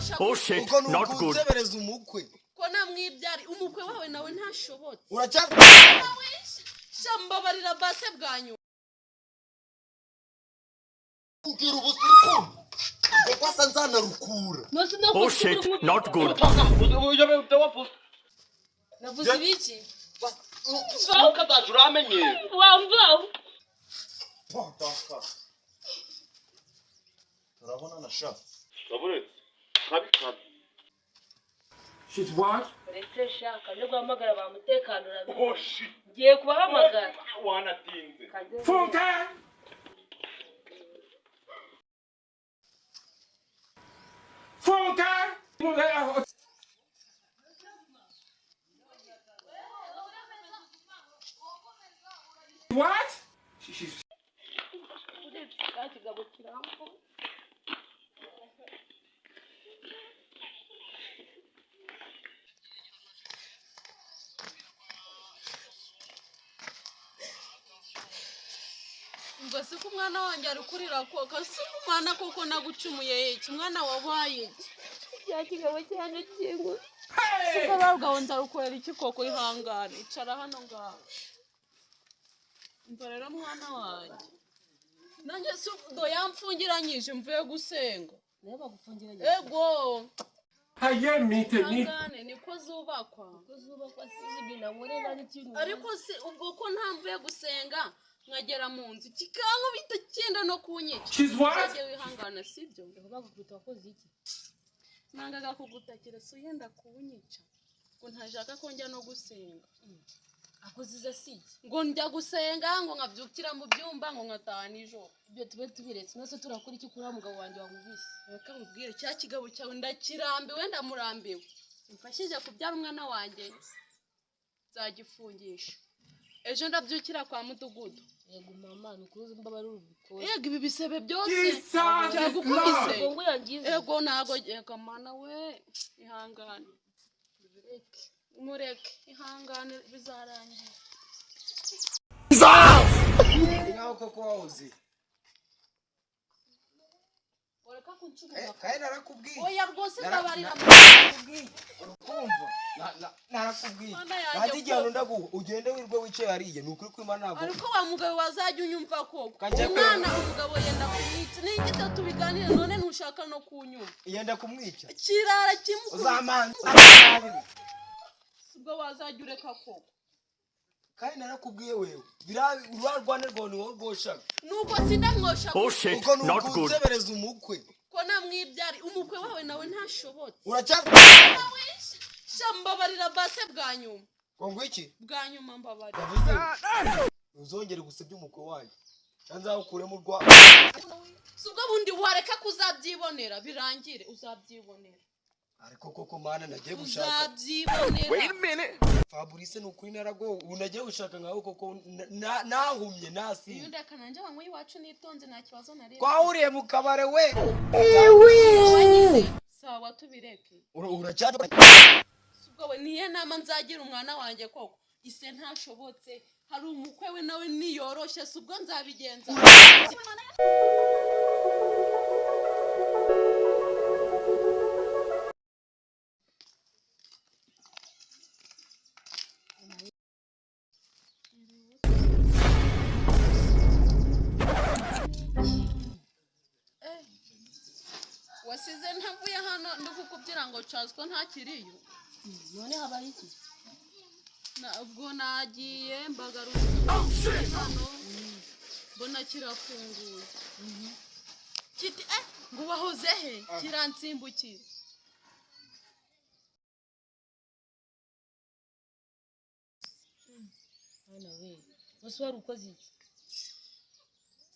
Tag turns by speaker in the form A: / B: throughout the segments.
A: Ndamwosha.
B: Oh shit,
C: Uko ni
B: not good.
C: ukunsebereza umukwe.
A: Ko namwibyari, umukwe wawe nawe ntashobotse.
C: Uracyavuga.
A: Shambabarira base bwanyu.
C: Ubwira ubusa, uri kumva ubwo kwasa nzanarukura.
B: Oh shit, not good.
D: Navuze ibiki?
E: Ukataje uramenyera.
D: Wamvaho.
C: Turabona na sha.
E: Uretse kabi kabi.
F: She's what?
D: Uretse shaka no guhamagara ba mutekano urabizi.
E: Oh shit.
D: Ngiye kubahamagara.
E: Wanatinze.
F: Funke! Funke! What? She's
D: Uretse ka kigabo kiramvuga.
A: Ngo si ko umwana wanjye ari kurira koko? Si umwana koko, nagucumuye iki? Umwana wabaye iki?
D: Cya kigabo cyane kingu.
A: Siko babwawe, nzarukorera iki koko? Ihangane, icara hano ngaho. Umva rero mwana wanjye, nanjye si do yamfungiranyije mvuye gusenga.
D: Nawe bagufungiranye?
A: Ego.
F: Aye mi temi.
A: Ihangane, niko zubakwa.
D: Ko zubakwa sizi ibintu nankoreye nta n'ikintu.
A: Ariko si ubwo ko ntamvuye gusenga nkagera mu nzu kikankubita, cyenda no kunyica.
F: She's what?
A: Uzajye wihangana, sibyo?
D: Ngo bagukubita wakoze iki?
A: Nangaga kugutakira, si uyenda kunyica, ngo ntashaka ko njya no gusenga.
D: Akoze si iki?
A: Ngo njya gusenga, ngo nkabyukira mu byumba, ngo nkataha nijoro.
D: Ibyo tube tubiretse, nose turakora iki kuri wa mugabo wanjye wankubise?
A: Reka nkubwire, cya kigabo cyawe ndakirambiwe, ndamurambiwe. Mfashije kubyara umwana wanjye, nzagifungisha. Ejo ndabyukira kwa mudugudu.
D: Yego mama, ni ukuri mbabarira ubikore.
A: Yego, ibi bisebe byose
F: Jesus is
A: byagukubise.
F: Lord.
D: Ngo ngo yangize.
A: Ego, ntago. Yego mana we, ihangane, mureke, ihangane, bizarangira.
C: Nawe koko wahoze.
A: Ureka kuncumura.
C: Kandi narakubwiye.
A: Oya rwose, mbabarira.
C: Narakubwiye, urukumva. Narakubwiye.
A: Mana yanjye,
C: Nta igihano ndaguha, ugende wirwe wicaye hariya. Ni ukuri kw'Imana ntabwo.
A: Ariko wa mugabo, wazajya unyumva koko.
C: Kajya.
A: Umwana, umugabo yenda kumwica, ningita tubiganire, none ntushaka no kunyumva.
C: Yenda kumwica?
A: Kirara kimukubita.
C: Uzamanza.
A: Ubwo wazajya ureka koko.
C: Kandi narakubwiye wewe, biriya ruriya rwanda rwawe ni wowe rwoshaga.
A: Nuko sindamwosha.
B: Oh shit,
C: Uko ni
B: not good.
C: ukunsebereza umukwe.
A: Ko namwibyari, umukwe wawe nawe ntashobotse.
C: Uracyavuga.
A: Shambabarira base bwa nyuma.
C: Ngo ngo iki?
A: Bwa nyuma, mbabarira.
C: Yavuze ntuzongere gusebya umukwe wanjye cyangwa nzawukuremo urwa.
A: Si ubwo bundi wareka kuzabyibonera, birangire, uzabyibonera.
C: Ariko koko mana, nagiye gushaka.
A: Uzabyibonera.
C: Fabrice, ni ukuri naragowe. Ubu nagiye gushaka nkawe koko, nahumye
A: Iyo
C: nasinze.
A: Ndeka nanjye banywe iwacu nitonze, nta kibazo nari.
C: Twahuriye mu kabare we.
A: Sawa, tubireke.
C: Uracyavuga.
A: Si ubwo we, niyo nama nzagira umwana wanjye koko? Ise ntashobotse, hari umukwe we nawe niyoroshye, si ubwo nzabigenza? Wasize ntavuye hano ndi kukubwira ngo Charles ko ntakiriyo.
D: None habaye iki?
A: Ubwo nagiye mbagaruka hano, mbona kirafunguye, kiti eh ngo wahoze he, kiransimbukira.
D: Mwana we, bose wari ukoze iki?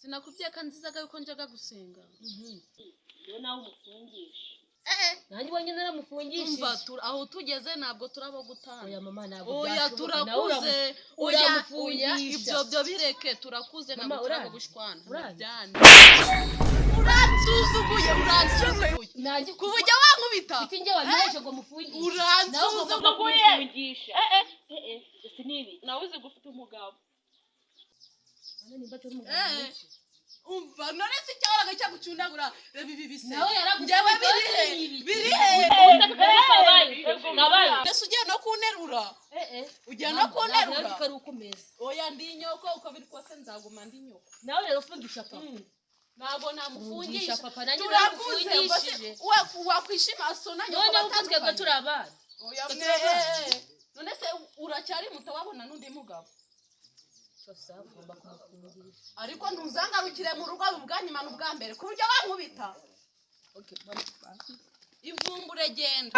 A: Sinakubwiye ko nzizaga yuko njyaga gusenga?
D: Rero nawe umufungisha.
A: Eh.
D: Nanjye ubonye naramufungishije.
A: Umva, aho tugeze ntabwo turabo gutana.
D: Oya mama, ntabwo
A: Oya.
D: byashoboka. Nawe
A: Turakuze. Oya, oya.
D: uramufungisha.
A: Ibyo byo bireke, turakuze, ntabwo
D: Mama,
A: turabo
D: urazi?
A: gushwana.
D: Urazi?
A: Ndabyana. Uransuzuguye, uransuzuguye
D: Nanjye
A: ku buryo wankubita.
D: Iki njye wanyoheje ngo mufungishe. Nawe ugomba
A: Uransuzuguye.
D: kumufungisha.
A: Eh.
D: Eh eh, ese ni ibi?
A: Nawe uzi gufite umugabo.
D: Mwana, nimba atari umugabo
A: Eh.
D: mwinshi.
A: Umva, none se cyahoraga cyagucundagura? Reba ibi bise.
D: Nawe yaragukubise,
A: Njyewe biri
D: wowe
A: he?
D: ni ibiki?
A: Biri he? Ugiye no
D: Ntabwo
A: kunterura.
D: nzi ko ari uko umeze.
A: Oya, ndi inyoko, uko biri kose nzaguma ndi inyoko.
D: Nawe rero ufungisha papa.
A: Ntabwo namufungisha.
D: Fungisha papa, nanjye
A: Turakuze, ubwo se
D: naramufungishije.
A: wakwishima so na nyoko
D: Noneho ubwo twebwe
A: batandukanye.
D: turi abana.
A: Oya
D: Twe
A: mwe.
D: turi abana.
A: None se uracyari muto, wabona n'undi mugabo?
D: Cyose ugomba kumufungisha.
A: Ariko ntuzangarukire mu rugo ubwa nyuma n'ubwa mbere ku buryo wankubita.
D: Okay, mama.
A: Ivumbure, genda.